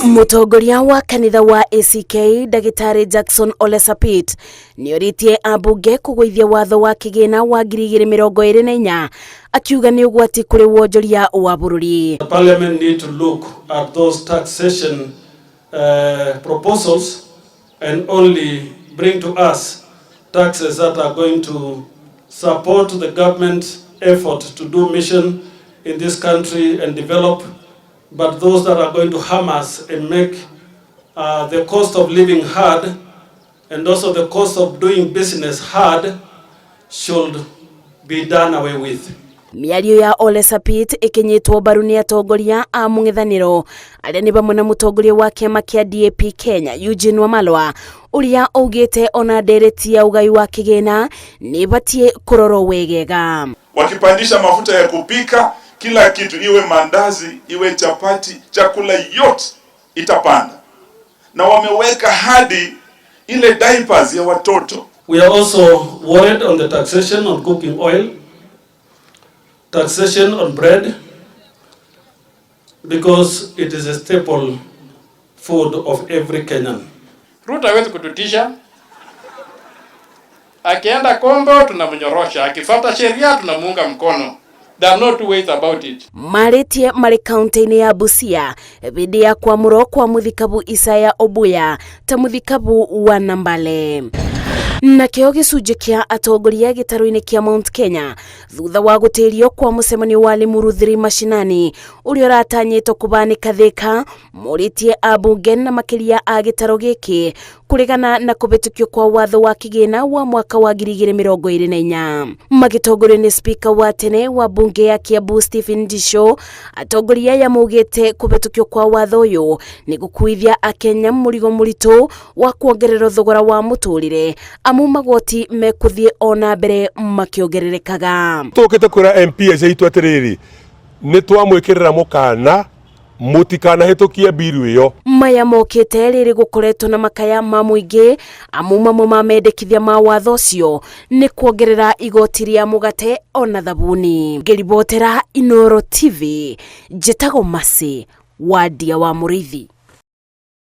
Mũtongoria wa kanitha wa ACK Ndagĩtarĩ Jackson Ole Sapit nĩorĩtie ambunge kũgũithia watho wa kĩgĩna wa 2024 akiuga nĩ ũgwati kũrĩ wonjoria wa bũrũri. The parliament need to look at those taxation proposals and only bring to us taxes that are going to support the government effort to do mission in this country and develop, but those that are going to harm us and make the cost of living hard and also the cost of doing business hard should be done away with. Mĩario ya Ole Sapit ĩkĩnyitwo mbaru nĩ atongoria a mũng'ethanĩro arĩa nĩ vamwe na mũtongoria wa kĩama kĩa DAP Kenya Eugene Wamalwa, ũrĩa augĩte ona ndereti ya ũgai wa kĩgĩna nĩ ĩbatiĩ kũrorwo wegega. Wakipandisha mafuta ya kupika, kila kitu, iwe mandazi, iwe chapati, chakula yote itapanda, na wameweka hadi ile diapers ya watoto. We are also worried on the taxation on cooking oil, taxation on bread, because it is a staple food of every Kenyan. Ruto hawezi kututisha. Akienda kombo tunamnyorosha, akifuata sheria tunamuunga mkono. There are no two ways about it. Marĩtie marĩ kaunti-inĩ ya Busia hĩndĩ ya kwamũrwo kwa mũthikabu Isaya Obuya ta mũthikabu wa Nambale. Nakĩo gĩcunjĩ kĩa atongoria gĩtarũ-inĩ kĩa Mount Kenya thutha wa gũtĩrio kwa mũcemanio wa Limuru 3 mashinani ũrĩa ũratanyĩtwo kũbanĩka Thika, morĩtie ambunge na makĩria a gĩtarũ gĩkĩ kũregana na kũhĩtũkio kwa watho wa kĩgĩna wa mwaka wa 2024. Magĩtongorio nĩ spika wa tene wa bunge ya Kiambu Stephen Ndicho, atongoria aya maugĩte kũhĩtũkio kwa watho ũyũ nĩ gũkuithia akenya mũrigo mũritũ wa kuongerera thogora wa mũtũrĩre, amu magoti mekũthiĩ ona mbere makĩongererekaga. Tũkĩte kwĩra MPs aitũ atĩrĩrĩ, nĩ twamwĩkĩrĩra mũkana mũtikanahĩtũkie biru ĩyo. Maya mokĩte rĩrĩ gũkoretwo na makaya ma mũingĩ, amu mamwe ma mendekithia ma watho ũcio nĩ kuongerera igoti rĩa mũgate ona thabuni. Ngĩribotera Inooro TV, njĩtagwo Mercy Wandia wa Mũrĩithi.